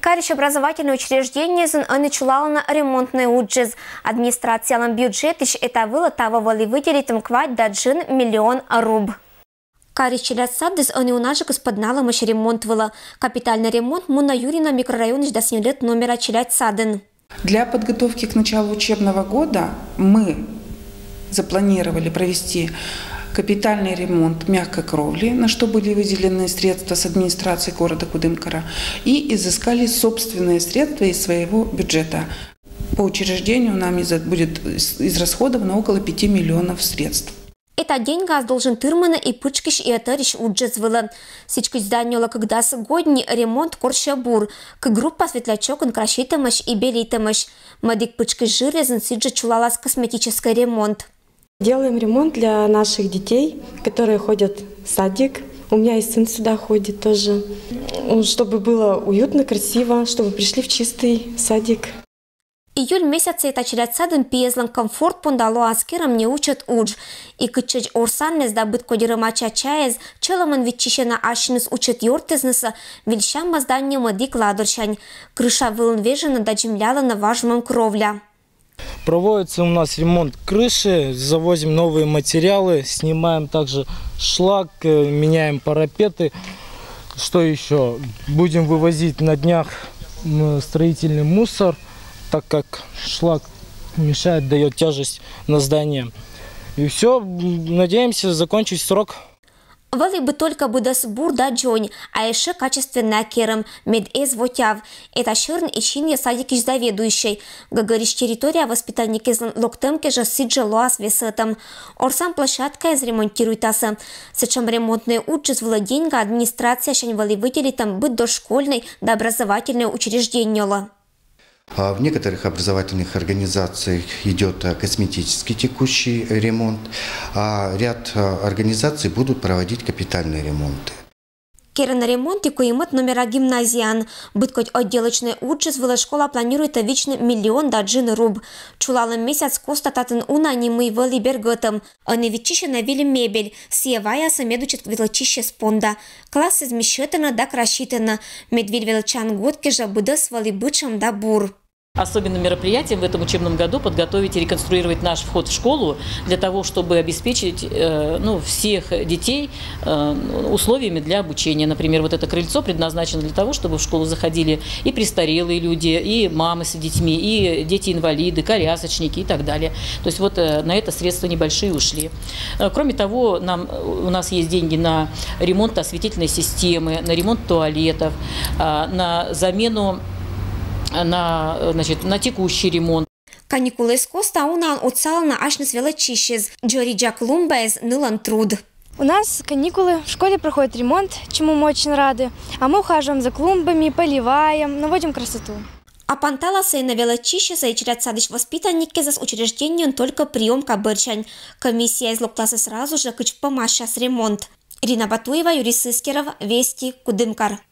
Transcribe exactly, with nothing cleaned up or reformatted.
Карысь образовательной учреждениезын ӧні чулалӧны ремонтнӧй уджыс. Администрациялӧн бюджетысь эта вылӧ таво вӧлі выделитӧм квайт да джын миллион руб. Карысь челядьсадыс ӧні унаджыкыс пӧдналӧмаӧсь ремонт вылӧ. Капитальнӧй ремонт мунӧ Юрина микрорайонысь дас нёльӧд номера челядьсадын. Для подготовки к началу учебного года мы запланировали провести капитальный ремонт мягкой кровли, на что были выделены средства с администрации города Кудымкара, и изыскали собственные средства из своего бюджета. По учреждению нами за- будет из- израсходовано около пяти миллионов средств. Эта деньгаыс должен тырмыны и пытшкысь, и ӧтарысь уджыс вылӧ. Сідзкӧть здание олӧ кыкдас годь ни, ремонт корсьӧ бур. Кык группа светлячокӧн краситӧмаӧсь и белитӧмаӧсь. Мӧдік пытшкысь жыръясын сідзжӧ чулалас косметическӧй ремонт. Делаем ремонт для наших детей, которые ходят в садик. У меня и сын сюда ходит тоже. М, чтобы было уютно, красиво, чтобы пришли в чистый садик. Июль месяцын эта челядьсадын пиезлӧн комфорт понда лоас керӧм неучӧт удж. И кытчӧдз орсаннас да быдкодь рӧма чачаӧс чолӧмӧн виччысьӧны асьныс учӧт ёртъяснысӧ вильсяма здание мӧдік ладорсянь. Крыша вылын вежӧны да дземлялӧны важмӧм кровля. Проводится у нас ремонт крыши, завозим новые материалы, снимаем также шлак, э, меняем парапеты. Что еще? Будем вывозить на днях, м, строительный мусор, так как шлак мешает, дает тяжесть на здание. И все, надеемся закончить в срок. Вӧлі бы только быдӧс бур да дзонь, а ещӧ качественнӧя керӧм, мед эз вотяв. Эта сьӧрын и синйӧ садикысь заведующӧй. Гӧгӧрысь территория воспитанникъяслӧн локтӧм кежӧ сідзжӧ лоас весӧтӧм. Орсан площадкаяс ремонтируйтасӧ. Сэтшӧм ремонтнӧй уджыс вылӧ деньга администрациясянь вӧлі выделитӧм быд дошкольнӧй да образовательнӧй учреждениелы. А в некоторых образовательных организациях идет, а, косметический текущий ремонт, а ряд, а, организаций будут проводить капитальные ремонты. Керӧны ремонт и куимӧд номера гимназияын. Быдкодь отделочнӧй уджыс вылӧ школа планируйтӧ вичны миллион да джын руб. Чулалӧм месяц коста татын уна нимыс вӧлі бергӧдӧм. Ӧні виччысьӧны выль мебель, сійӧ ваясӧ медучӧт велӧдчысьяс понда. Классъяс миссьӧдӧны да краситӧны, мед выль велӧдчан год кежӧ быдӧс вӧлі бытшӧм да бур. Особенным мероприятием в этом учебном году подготовить и реконструировать наш вход в школу для того, чтобы обеспечить, э, ну, всех детей, э, условиями для обучения. Например, вот это крыльцо предназначено для того, чтобы в школу заходили и престарелые люди, и мамы с детьми, и дети-инвалиды, колясочники и так далее. То есть вот, э, на это средства небольшие ушли. Э, кроме того, нам, у нас есть деньги на ремонт осветительной системы, на ремонт туалетов, а, на замену, на, значит, на текущий ремонт. Каникулъяс коста унаӧн отсалӧны асьныс велӧдчысьяс. Дзоридза клумбаяс — нылӧн труд. У нас каникулы, в школе проходит ремонт, чему мы очень рады, а мы ухаживаем за клумбами, поливаем, наводим красоту. А Апанталасӧ на велӧдчысьясӧс и челядьсадысь воспитанникъясӧс учреждениеын только приёмка бӧрсянь. Комиссияыс локтасӧ сразу жӧ, кыдз помасяс ремонт. Ирина Батуева, Юрий Сыскеров, Вести, Кудымкар.